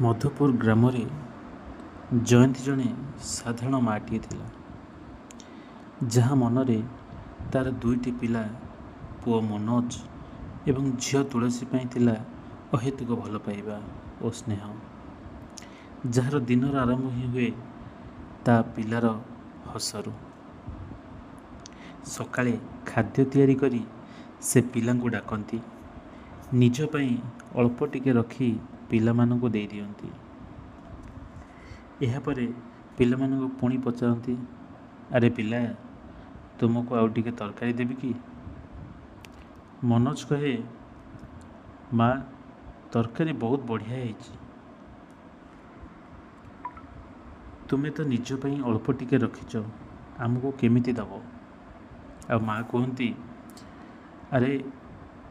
ମଧୁପୁର ଗ୍ରାମରେ ଜୟନ୍ତୀ ଜଣେ ସାଧାରଣ ମାଆଟିଏ ଥିଲା, ଯାହା ମନରେ ତାର ଦୁଇଟି ପିଲା, ପୁଅ ମନୋଜ ଏବଂ ଝିଅ ତୁଳସୀ ପାଇଁ ଥିଲା ଅହେତୁକ ଭଲ ପାଇବା ଓ ସ୍ନେହ, ଯାହାର ଦିନର ଆରମ୍ଭ ହିଁ ହୁଏ ତା ପିଲାର ହସରୁ। ସକାଳେ ଖାଦ୍ୟ ତିଆରି କରି ସେ ପିଲାଙ୍କୁ ଡାକନ୍ତି, ନିଜ ପାଇଁ ଅଳ୍ପ ଟିକେ ରଖି ପିଲାମାନଙ୍କୁ ଦେଇଦିଅନ୍ତି। ଏହାପରେ ପିଲାମାନଙ୍କୁ ପୁଣି ପଚାରନ୍ତି, ଆରେ ପିଲା, ତୁମକୁ ଆଉ ଟିକେ ତରକାରୀ ଦେବି କି? ମନୋଜ କହେ, ମା, ତରକାରୀ ବହୁତ ବଢ଼ିଆ ହେଇଛି, ତୁମେ ତ ନିଜ ପାଇଁ ଅଳ୍ପ ଟିକେ ରଖିଛ, ଆମକୁ କେମିତି ଦେବ? ଆଉ ମା କୁହନ୍ତି, ଆରେ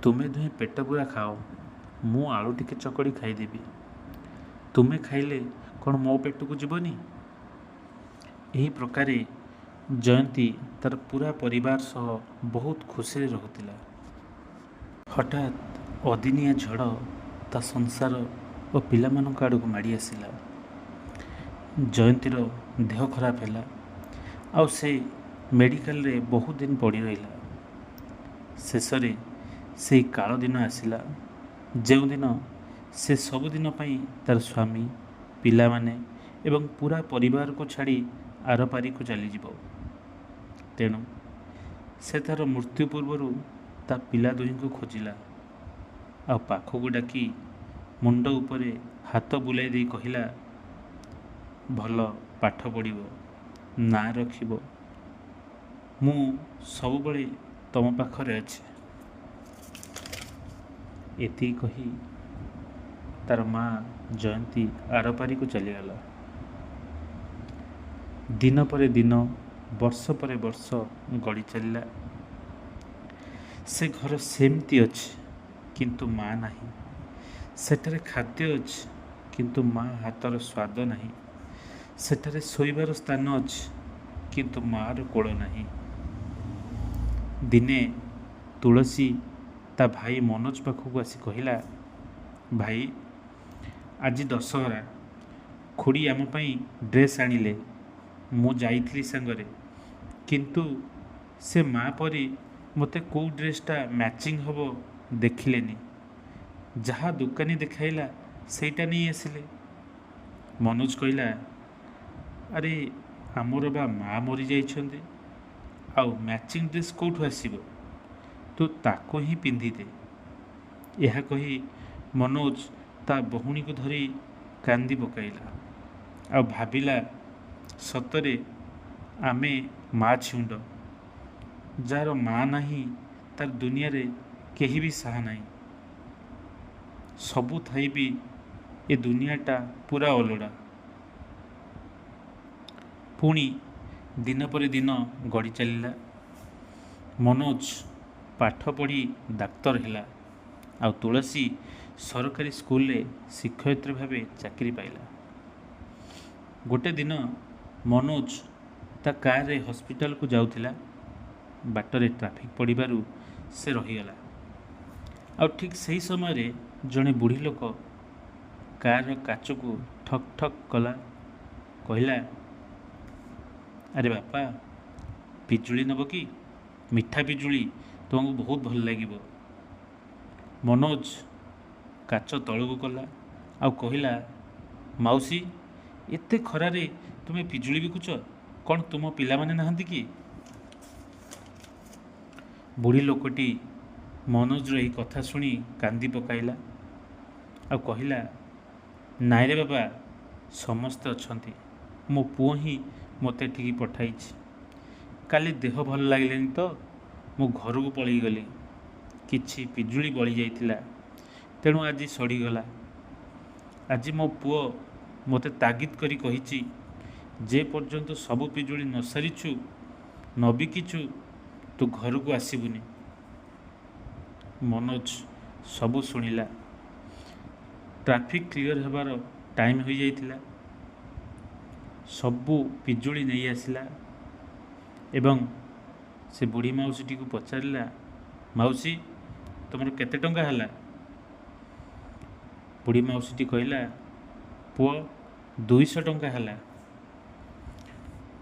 ତୁମେ ଦୁହେଁ ପେଟ ପୂରା ଖାଅ, ମୁଁ ଆଳୁ ଟିକେ ଚକଡ଼ି ଖାଇଦେବି, ତୁମେ ଖାଇଲେ କ'ଣ ମୋ ପେଟକୁ ଯିବନି? ଏହି ପ୍ରକାରେ ଜୟନ୍ତୀ ତାର ପୁରା ପରିବାର ସହ ବହୁତ ଖୁସିରେ ରହୁଥିଲା। ହଠାତ୍ ଅଦିନିଆ ଝଡ଼ ତା ସଂସାର ଓ ପିଲାମାନଙ୍କ ଆଡ଼କୁ ମାଡ଼ି ଆସିଲା। ଜୟନ୍ତୀର ଦେହ ଖରାପ ହେଲା ଆଉ ସେ ମେଡ଼ିକାଲରେ ବହୁତ ଦିନ ପଡ଼ି ରହିଲା। ଶେଷରେ ସେଇ କାଳ ଦିନ ଆସିଲା, ଯେଉଁଦିନ ସେ ସବୁଦିନ ପାଇଁ ତାର ସ୍ୱାମୀ, ପିଲାମାନେ ଏବଂ ପୁରା ପରିବାରକୁ ଛାଡ଼ି ଆରପାରିକୁ ଚାଲିଯିବ। ତେଣୁ ସେ ତାର ମୃତ୍ୟୁ ପୂର୍ବରୁ ତା ପିଲା ଦୁହିଁଙ୍କୁ ଖୋଜିଲା ଆଉ ପାଖକୁ ଡାକି ମୁଣ୍ଡ ଉପରେ ହାତ ବୁଲାଇ ଦେଇ କହିଲା, ଭଲ ପାଠ ପଢ଼ିବ, ନାଁ ରଖିବ, ମୁଁ ସବୁବେଳେ ତମ ପାଖରେ ଅଛି। ଏତିକି କହି ତାର ମା ଜୟନ୍ତୀ ଆରପାରିକୁ ଚାଲିଗଲା। ଦିନ ପରେ ଦିନ, ବର୍ଷ ପରେ ବର୍ଷ ଗଡ଼ି ଚାଲିଲା। ସେ ଘର ସେମିତି ଅଛି, କିନ୍ତୁ ମା ନାହିଁ। ସେଠାରେ ଖାଦ୍ୟ ଅଛି, କିନ୍ତୁ ମା ହାତର ସ୍ୱାଦ ନାହିଁ। ସେଠାରେ ଶୋଇବାର ସ୍ଥାନ ଅଛି, କିନ୍ତୁ ମାଆର କୋଳ ନାହିଁ। ଦିନେ ତୁଳସୀ ତା ଭାଇ ମନୋଜ ପାଖକୁ ଆସି କହିଲା, ଭାଇ, ଆଜି ଦଶହରା, ଖୁଡ଼ି ଆମ ପାଇଁ ଡ୍ରେସ୍ ଆଣିଲେ, ମୁଁ ଯାଇଥିଲି ସାଙ୍ଗରେ, କିନ୍ତୁ ସେ ମା ପରି ମୋତେ କେଉଁ ଡ୍ରେସ୍ଟା ମ୍ୟାଚିଂ ହେବ ଦେଖିଲେନି, ଯାହା ଦୋକାନୀ ଦେଖାଇଲା ସେଇଟା ନେଇ ଆସିଲେ। ମନୋଜ କହିଲା, ଆରେ ଆମର ବା ମା ମରିଯାଇଛନ୍ତି, ଆଉ ମ୍ୟାଚିଂ ଡ୍ରେସ୍ କେଉଁଠୁ ଆସିବ, ତୁ ତାକୁ ହିଁ ପିନ୍ଧିଦେ। ଏହା କହି ମନୋଜ ତା ଭଉଣୀକୁ ଧରି କାନ୍ଦି ପକାଇଲା ଆଉ ଭାବିଲା, ସତରେ ଆମେ ମା ଛିଉଣ୍ଡ, ଯାହାର ମା ନାହିଁ ତାର ଦୁନିଆରେ କେହି ବି ସାହା ନାହିଁ, ସବୁ ଥାଇ ବି ଏ ଦୁନିଆଟା ପୁରା ଅଲୋଡ଼ା। ପୁଣି ଦିନ ପରେ ଦିନ ଗଡ଼ି ଚାଲିଲା। ମନୋଜ ପାଠ ପଢ଼ି ଡାକ୍ତର ହେଲା ଆଉ ତୁଳସୀ ସରକାରୀ ସ୍କୁଲରେ ଶିକ୍ଷୟିତ୍ରୀ ଭାବେ ଚାକିରି ପାଇଲା। ଗୋଟେ ଦିନ ମନୋଜ ତା କାରରେ ହସ୍ପିଟାଲକୁ ଯାଉଥିଲା। ବାଟରେ ଟ୍ରାଫିକ୍ ପଡ଼ିବାରୁ ସେ ରହିଗଲା ଆଉ ଠିକ୍ ସେହି ସମୟରେ ଜଣେ ବୁଢ଼ୀ ଲୋକ କାରର କାଚକୁ ଠକ୍ ଠକ୍ କଲା, କହିଲା, ଆରେ ବାପା, ପିଜୁଳି ନେବ କି? ମିଠା ପିଜୁଳି, ତୁମକୁ ବହୁତ ଭଲ ଲାଗିବ। ମନୋଜ କାଚ ତଳକୁ କଲା ଆଉ କହିଲା, ମାଉସୀ, ଏତେ ଖରାରେ ତୁମେ ପିଜୁଳି ବିକୁଛ, କ'ଣ ତୁମ ପିଲାମାନେ ନାହାନ୍ତି କି? ବୁଢ଼ୀ ଲୋକଟି ମନୋଜର ଏହି କଥା ଶୁଣି କାନ୍ଦି ପକାଇଲା ଆଉ କହିଲା, ନାଇଁରେ ବାବା, ସମସ୍ତେ ଅଛନ୍ତି, ମୋ ପୁଅ ହିଁ ମୋତେ ଏଠିକି ପଠାଇଛି। କାଲି ଦେହ ଭଲ ଲାଗିଲାନି ତ ମୁଁ ଘରକୁ ପଳେଇଗଲି, କିଛି ପିଜୁଳି ବଳି ଯାଇଥିଲା, ତେଣୁ ଆଜି ସଢ଼ିଗଲା। ଆଜି ମୋ ପୁଅ ମୋତେ ତାଗିଦ କରି କହିଛି, ଯେ ପର୍ଯ୍ୟନ୍ତ ସବୁ ପିଜୁଳି ନ ସାରିଛୁ, ନ ବିକିଛୁ, ତୁ ଘରକୁ ଆସିବୁନି। ମନୋଜ ସବୁ ଶୁଣିଲା। ଟ୍ରାଫିକ୍ କ୍ଲିଅର ହେବାର ଟାଇମ୍ ହୋଇଯାଇଥିଲା। ସବୁ ପିଜୁଳି ନେଇ ଆସିଲା ଏବଂ ସେ ବୁଢ଼ୀ ମାଉସୀଟିକୁ ପଚାରିଲା, ମାଉସୀ, ତୁମର କେତେ ଟଙ୍କା ହେଲା? ବୁଢ଼ୀ ମାଉସୀଟି କହିଲା, ପୁଅ, 200 ଟଙ୍କା ହେଲା।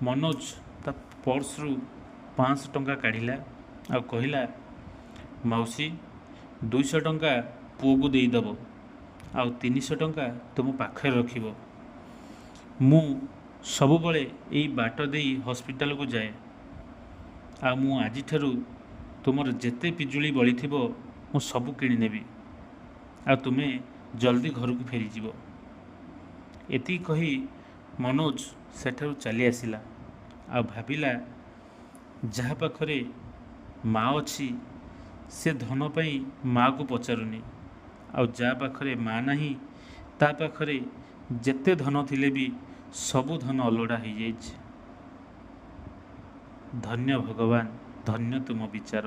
ମନୋଜ ତା ପର୍ସରୁ 500 ଟଙ୍କା କାଢ଼ିଲା ଆଉ କହିଲା, ମାଉସୀ, 200 ଟଙ୍କା ପୁଅକୁ ଦେଇଦେବ ଆଉ 300 ଟଙ୍କା ତୁମ ପାଖରେ ରଖିବ। ମୁଁ ସବୁବେଳେ ଏଇ ବାଟ ଦେଇ ହସ୍ପିଟାଲକୁ ଯାଏ, ଆଉ ମୁଁ ଆଜିଠାରୁ ତୁମର ଯେତେ ପିଜୁଳି ବଳିଥିବ ମୁଁ ସବୁ କିଣିନେବି, ଆଉ ତୁମେ ଜଲ୍ଦି ଘରକୁ ଫେରିଯିବ। ଏତିକି କହି ମନୋଜ ସେଠାରୁ ଚାଲି ଆସିଲା ଆଉ ଭାବିଲା, ଯାହା ପାଖରେ ମା ଅଛି ସେ ଧନ ପାଇଁ ମାଆକୁ ପଚାରୁନି, ଆଉ ଯାହା ପାଖରେ ମା ନାହିଁ ତା ପାଖରେ ଯେତେ ଧନ ଥିଲେ ବି ସବୁ ଧନ ଅଲୋଡ଼ା ହେଇଯାଇଛି। ଧନ୍ୟ ଭଗବାନ, ଧନ୍ୟ ତୁମ ବିଚାର।